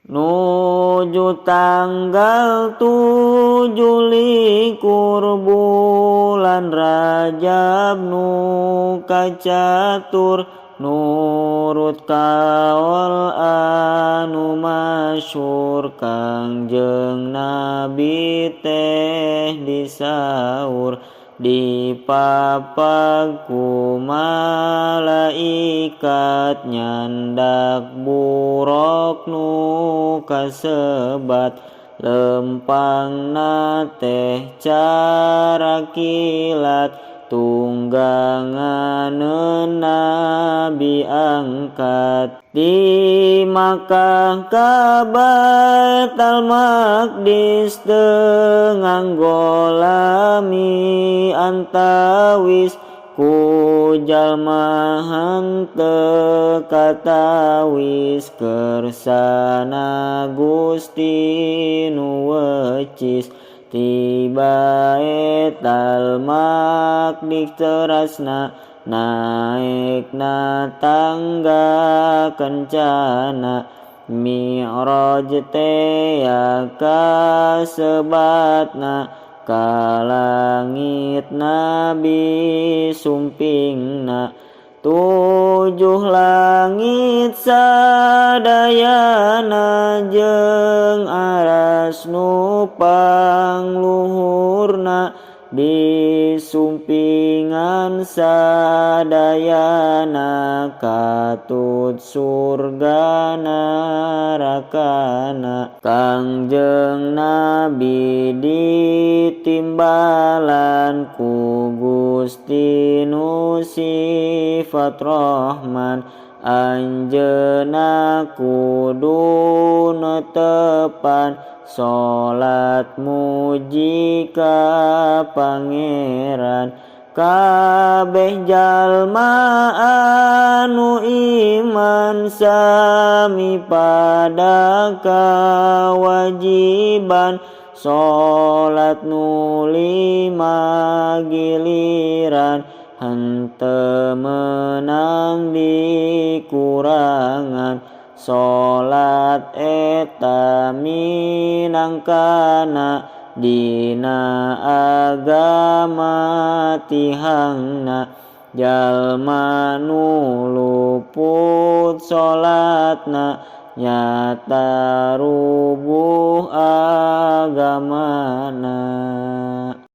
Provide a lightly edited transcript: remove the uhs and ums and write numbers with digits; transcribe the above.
Nuju tanggal 27 bulan Rajab nu kacatur nurut kaol anu masyhur, Kangjeng Nabi teh disaur dipapag ku malaikat nyandak buraq nu kasebat, lempangna teh cara kilat, tungganganeun Nabi angkat. Di Makkah ka Baitul Maqdis teu nganggo lami antawis, ku jalma henteu katawis kersana Gusti nu wecis. Ti Baitul Maqdis terasna naekna tangga kencana, Mi'raj teh kasebatna, ka langit Nabi sumpingna. Tujuh langit sadayana jeung aras nu pangluhurna, disumpingan sadayana, katut surga narakana. Kangjeng Nabi ditimbalan ku Gusti nu sifat Rahman, anjeunna kudu netepan salat muji ka Pangeran. Kabeh jalma anu iman sami pada kawajiban salat nu lima giliran, henteu meunang dikurangan. Salat eta minangkana dina agama tihangna, jalma nu luput salatna nyata rubuh agamana.